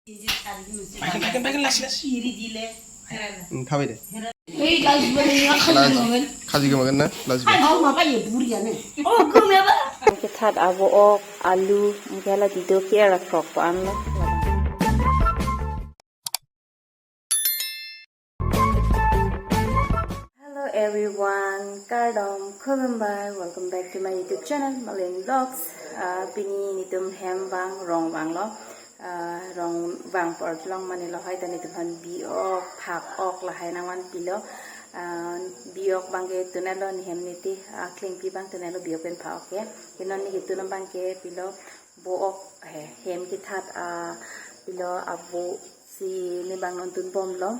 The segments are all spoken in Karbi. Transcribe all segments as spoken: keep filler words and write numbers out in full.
Baikan, baikan, baikan, last, last. Hmm, khabe de. Last. Khaji ke makan na, last. Kethat avo-ok, alu, anke hala dido ke-er akrok pu anlo. Hello everyone, kardom, khulumbai, welcome back to my YouTube channel, Malin Vlogs. Ah, pini netum hem vang, rong vanglo. Ah, rong vang pu arjulong mane lahai ta netum aphan bi-ok, phak-ok lahai nangvanpilo. Ah, bi-ok abangke tun-etlo ne hem niti, ah, klengpi abang tun-etlo bi-ok pen phak-ok ke. Ke non ne ketun abangke pilo vo-ok, he, hem kethat, ah, pilo avo si ne abang non tunbomlo.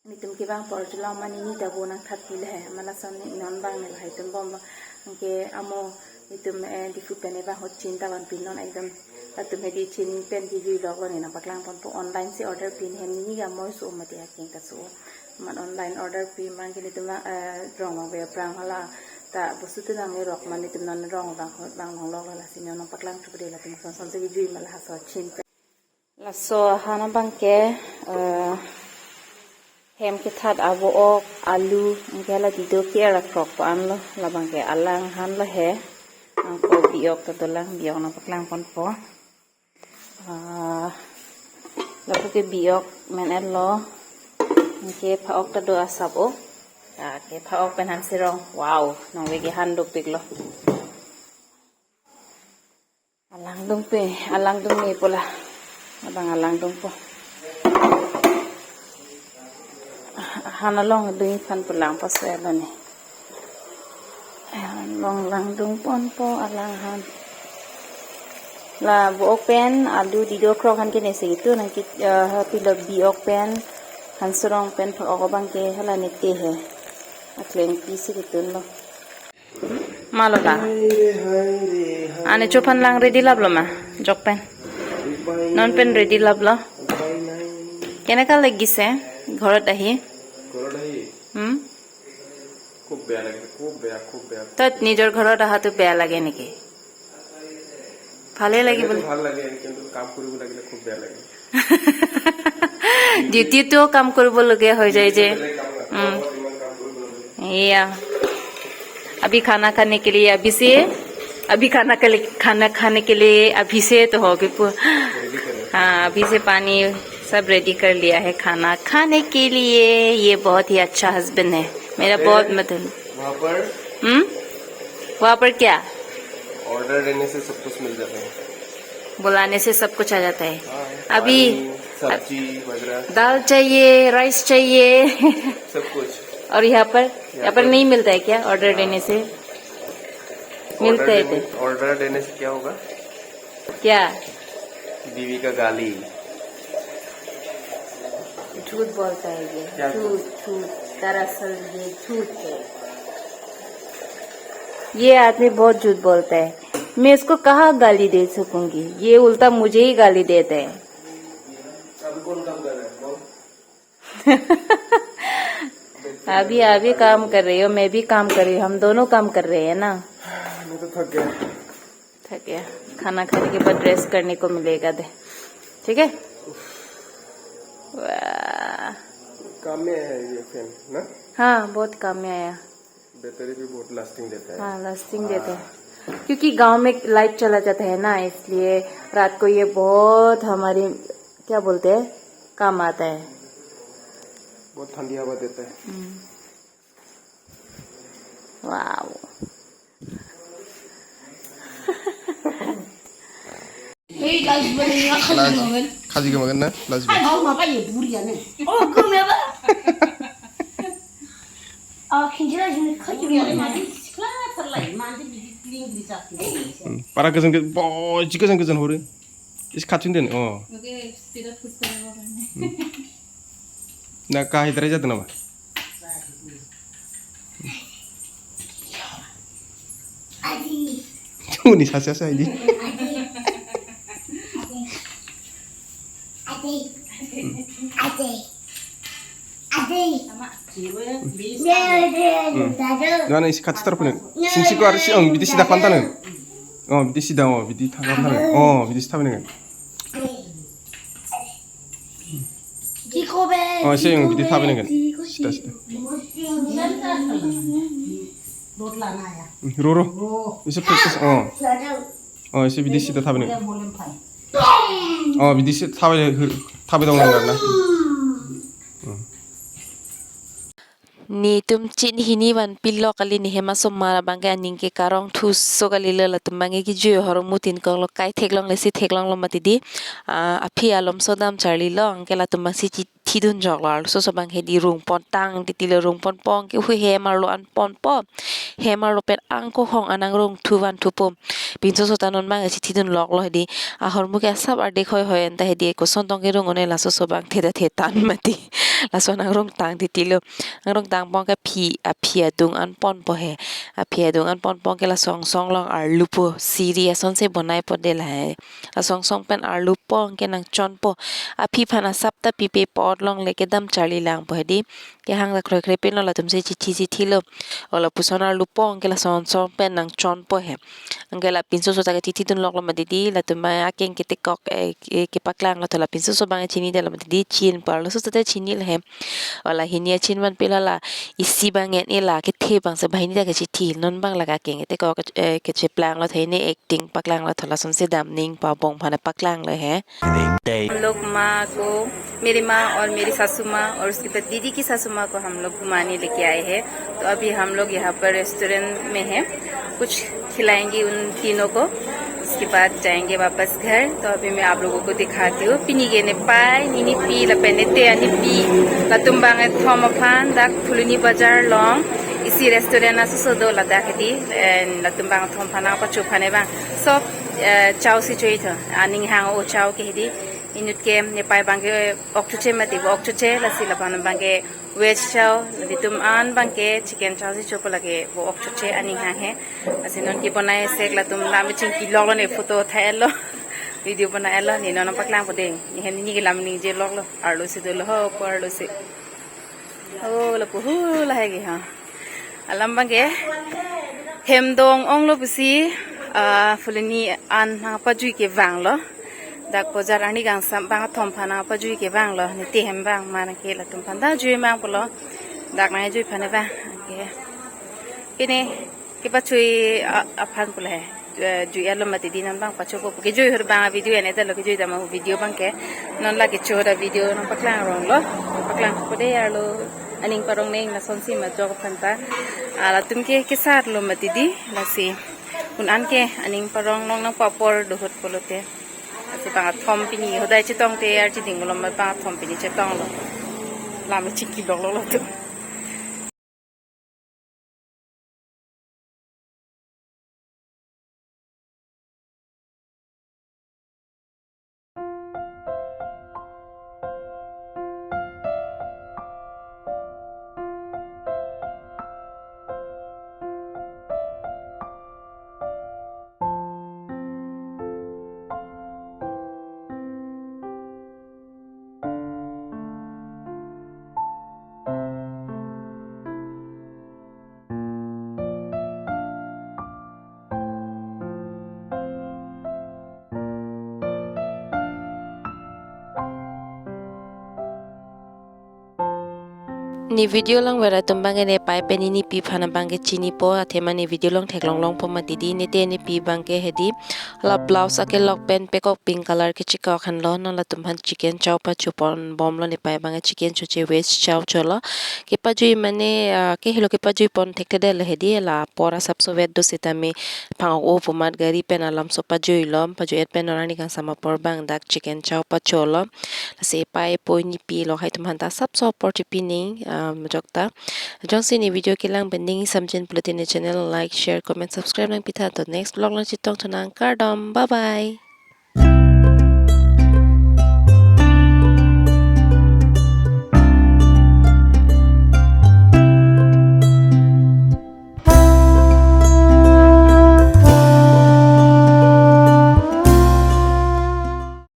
Netum kevang pu arjulong mane ne ta vo nangthatpi le he. Amat lason ne non abang ne lahai tunbomlo. Anke amo netum, eh, Diphu pen evang ahut chin ta vanpi non ekdom latum hedi chin pen kejui loklo, ne nangpaklangponpo, online si order pi ne hem ne ke amo so mati akeng ta so. Amat online order pi abangke netum, eh, rong vangve aphrang hala ta bostu tu nangle rok mane netum non rong vang ahut vang longloklo, lasi ne nangpaklang thupo de, latum son son si kejui ma laso chin pen. Laso ahan abangke, eh, hem kethat avo-ok, alu, anke hala dido ke-er akrok pu anlo, labangke alang ahanlo he. Anke bi-ok ta dolang, bi-ok nangpaklangponpo. Ah, lapu ke bi-ok men-etlo. Anke phak-ok ta do asap-o. Ah, ke phak-ok pen han si rong. Wow, nangve ke han dopiklo. Alang dungpe, alang dungme pu la. Abang alang dungpo. Han along dun aphan pu lang pasoi lo ne. Han along lang dungponpo alang han. La vo-ok pen, alu dido krok aphan ke ne si ketun, nang ke, eh, pilo bi-ok pen, han si rong pen phak-ok abangke hala ne te he. Aklengpi si ketunlo. Malo la. Ani chophan lang ready laplo ma, jok pen. Non pen ready laplo. কেনেকা লাগিছে ঘৰত আহি? ঘৰত আহি হুম? খুব বেয়া লাগিছে, খুব বেয়া, খুব বেয়া। তই নিজৰ ঘৰত অহাটো বেয়া লাগে নেকি? ভালে লাগে বুলি। ভাল লাগে, কিন্তু কাম কৰিব লাগিলে খুব বেয়া লাগে। ডিউটিটো কাম কৰিবলগীয়া হৈ যায় যে। বেলেগ কাম নাই। উম। ঘৰত ইমান কাম কৰিব লাগে। এয়া। अभी खाना खाने के लिए अभी से, अभी खाना के लिए, खाना खाने के लिए अभी से तो हो गई पू-, रेडी करो। हाँ, अभी से पानी सब रेडी कर लिया है खाना खाने के लिए। ये बहुत ही अच्छा हस्बैंड है मेरा, फिर बहुत मदद। वहाँ पर हम्म? वहाँ पर क्या? ऑर्डर देने से सब कुछ मिल जाता है। बुलाने से सब कुछ आ जाता है। हाँ, अभी पानी, सब्जी वगैरह। दाल चाहिए, राइस चाहिए। सब कुछ। और यहाँ पर, यहाँ यहाँ पर पर नहीं मिलता है क्या ऑर्डर देने से? मिलता ऑर्डर है देने, तो। ऑर्डर देने से क्या होगा? क्या? बीवी का गाली। झूठ बोलता है ये। क्या झूठ? झूठ, झूठ। दरअसल ये झूठ है। ये आदमी बहुत झूठ बोलता है। मैं इसको कहाँ गाली दे सकूंगी? ये उल्टा मुझे ही गाली देता है। अभी कौन काम कर रहा है? कौन? अभी, अभी काम कर रही हो, मैं भी काम कर रही हूँ, हम दोनों काम कर रहे हैं ना। मैं तो थक गया। थक गया। खाना खाने के बाद रेस्ट करने को मिलेगा दे, ठीक है? वाह। काम में है ये फैन ना? हाँ, बहुत काम में आया। बैटरी भी बहुत लास्टिंग देता है। हाँ, लास्टिंग देता है। क्योंकि गांव में लाइट चला जाता है ना, इसलिए रात को ये बहुत हमारी, क्या बोलते हैं, काम आता है। बहुत ठंडी हवा देता है। हम्म। Wow. Last. Khaji ke makan na? Last. Hmm. Para kesan ke, boy, jika kesan kesan hore. Is kachin den, oh. Okay, speed up. Hmm. Na kahai try jat na ba? Tuh, ni sasa sasa ini. Hmm. Gana isi kachin tar punya. Sing siko arsi, oh, bidi sida pantan. Oh, bidi sida, oh, bidi thakan tan. Oh, bidi sida punya. Oh, isi yung bidi thabi nangkan. Sita, sita. Roro. Isi practice. Oh. Oh, isi bidi sita thabi nangkan. Oh, bidi sita thabi, thabi dong nangkan na. Hmm. Netum chin hini vanpilo kali, ne hem asomar abangke aning ke karong thuso kalilo, latum abangke kejui ahormu tin konglo, kai theklongle si theklonglo mati di. Ah, aphi alomso dam charlilo, anke latum abangsi chithidun choklo, arloso so abang hedi rungpon tang titilo, rungponpo anke hui hem arlo anponpo. Hem arlo pen angko hong anang rong thu van thupo. Pinso so ta non abang chithidun loklo hedi. Ahormu ke asap ardik hoi hoi anta hedi koson tong kerung un-e, laso so abang theda thetan mati. Laso anang rong tang titilo. Anang rong tangpo anke aphi, aphi adung anponpo he. Aphi adung anponpo anke laso angsong along arlupo. Siri asonsi bonaipo de la he. Laso angsong pen arlupo anke nangchonpo. Aphi aphan asap ta pipe apot longle kedam charli langpo hedi. Kehang ta kroikre pinlo, latumsi chithi chithilo. O lapuson arlupo anke laso angsong pen nangchonpo he. Anke la pinso so ta kethithidun loklo mati di, latum abang akeng ketekok, eh, ke-, kepaklanglo tho, la pinso so abang chinidetlo mati di, chinpo, arloso so ta chinilo he. O la hini achin vanpilo, la isi abang en-e, la kethe abangsi banghini ta kechithi, non abang la akeng ketekok, eh, kecheplanglo tho, ne acting paklanglo tho, lasonsi dam nangpo, bong aphan paklanglo he. हम लोग माँ को, मेरी माँ और मेरी सासू माँ और उसके बाद दीदी की सासू माँ को हम लोग घुमाने लेके आए हैं। तो अभी हम लोग यहाँ पर रेस्टोरेंट में हैं, कुछ खिलाएंगे उन तीनों को, उसके बाद जाएंगे वापस घर। तो अभी मैं आप लोगों को दिखाती हूँ। Pini ke nepai, ninipi lapen nete anipi, latum abang kethom aphan dak Phuloni Bazar along isi restaurant asoso do ladak hedi, and latum abang kethom aphan nangpacho aphan abang. Sob, eh, chow si cho-i tho, aning hang o chow ke hedi. Inut ke nepai abangke ok choche mati, bo ok choche, lasi lapen abangke veg chow, latum an abangke chicken chow si chopo, lake bo ok choche aning hang he. Lasi non kebonai sek latum lam chingki loklo, ne photo thailo, video banailo, ne non paklangpo dei. Ne hem nini ke lam ningje loklo, arlosi dolo ho, po arlosi. Oh, lapu hu lahai ke ha. Alam abangke hem do-ong-onglo pusi, ah, Phuloni an nangpajui ke vanglo. Dak bazar arni kangsam abang kethom aphan nangpajui ke vanglo. Nete hem abang, mane ke latum aphan ta jui mang pulo. Dak nangjui aphan abang. Anke pini kepachui a-, aphan pulo he. Eh, jui alo mati di, non abang pachopo. Kejui ahut abang video en-edetlo, kejui dam ahut video abangke. Non la kecho ahut video nangpaklang ronglo. Nangpaklang po dei arlo, aning parong neng lasonsi majok aphan ta. Ah, latum ke kesarlo mati di, lasi un an ke aning parong nong nangpa apor do ahut pulote. Lasi abang kethom pini hodai chetongte archiding pulo, abang kethom pini chetonglo. Lam chingki loklo latum. Ne video langver atum abangke nepai pen ninipi aphan abangke chinipo, athema ne video along theklong longpo mati di. Nete nipi abangke hedi la blouse akelok pen pekok pink color kechekok henlo, non latum aphan chicken chow pachopon bomlo, nepai abangke chicken choche, veg chow cholo. Kepajui mane, ah, kehelo kepajuipon thekthedetlo hedi, la apor asapso vet do setame phang-ok-o pu amat gari pen alamso pajuilo, pajui-et pen non arni kangsam apor abang dak chicken chow pacholo. Lasi pai poi nipi lo hai atum aphan ta asapso apor chipi ning, ah, majok ta. Jongsi ne video kelang pen ning ingsam jen pulote ne channel like, share, comment, subscribe nangpitha. To next vlog along chetongthu nang, kardom, bye bye.